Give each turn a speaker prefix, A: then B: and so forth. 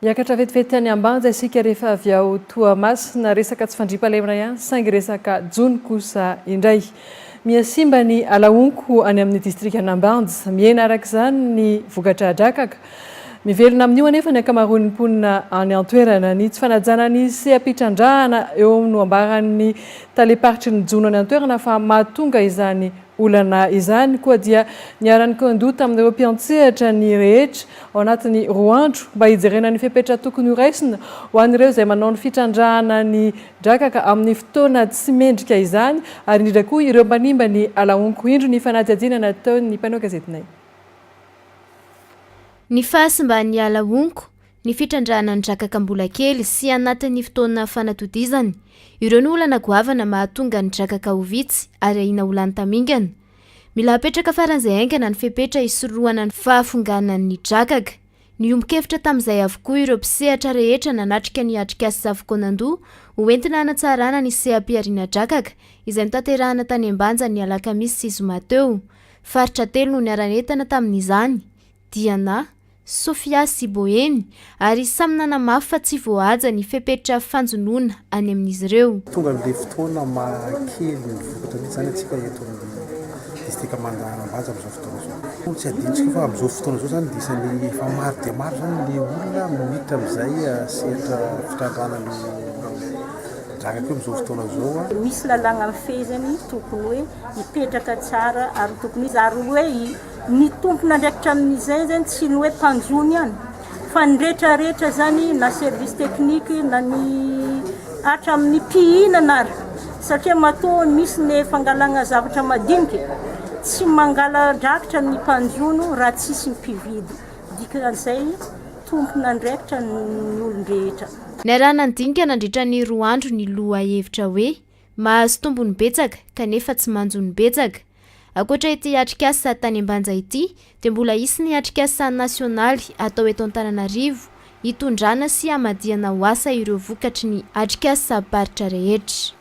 A: Hiakatra vetivety any Ambanja isika rehefa avy ao Toamasina. Resaka tsy fandriampahalemana ihany saingy resaka jono kosa indray. Miha simba ny ala honko any amin'ny distrikan'Ambanja. Mihena araka izany ny vokatra drakaka. Mivelona amin'io anefa ny ankamaroan'ny mponina any an-toerana. Ny tsy fanajana ny seha-pitrandrahana eo no ambaran'ny talem-paritry ny jono any an-toerana fa mahatonga izany olana izany. Koa dia niara-nikaondoha tamin'ireo mpiantsehatra ny rehetra ao anatin'ny roa andro mba hijerena ny fepetra tokony horaisina ho an'ireo izay manao ny fitrandrahana ny drakaka amin'ny fotoana tsy mendrika izany ary indrindra koa ireo mpanimba ny ala honko. Indro ny fanadihadiana nataon'ny mpanao gazetinay.
B: Ny fahasimban'ny ala honko, ny fitrandrahana ny drakaka mbola kely sy anatin'ny fotoana fanatodizany, ireo no olana goavana mahatonga ny drakaka ho vitsy ary ahiana ho lany tamingana. Mila apetraka faran'izay haingana ny fepetra hisorohana ny fahafonganan'ny drakaka. Niombon-kevitra tamin'izay avokoa ireo mpisehatra rehetra nanatrika ny atrikasa Savokonandoha ho entina hanatsarana ny seha-pihariana drakaka izay notanterahana tany Ambanja ny alakamisy sy zoma teo. Faritra telo no niara-nientana tamin'izany, Diana, Sofia sy Boeny, ary samy nanamafy fa tsy voahaja ny fepetra fanjonoana any amin'izy ireo.
C: Tonga amin'ilay fotoana maha kely ny vokatra mihitsy izany antsika eto amin'ny distrika Ambanja amin'izao fotoana izao. Tsy adinontsika fa amin'izao fotoana izao izany dia isan'ny efa maro dia maro izany ny olona miditra amin'izay sehatra fitrandrahana ny drakaka io amin'izao fotoana izao.
D: Misy lalàna mifehy izany tokony hoe hipetraka tsara ary tokony izy ary hoe Ny tompon'andraikitra amin'izay zany tsy ny hoe mpanjono ihany fa ny rehetra rehetra zany na service technique na ny hatramin'ny mpihinana ary satria matoa misy ny fangalana zavatra madinika tsy mangala-drakitra ny mpanjono raha tsisy ny mpividy dikan'izay tompon'andraikitra ny olon-drehetra.
B: Niarahana nidinika nandritra ny roa andro ny lohahevitra hoe Mahazo tombony betsaka kanefa tsy manjono betsaka. Ankoatra ity atrikasa tany Ambanja ity dia mbola hisy ny atrikasa nasionaly atao eto Antananarivo hitondrana sy hamadihana ho asa ireo vokatry ny atrikasa-paritra rehetra.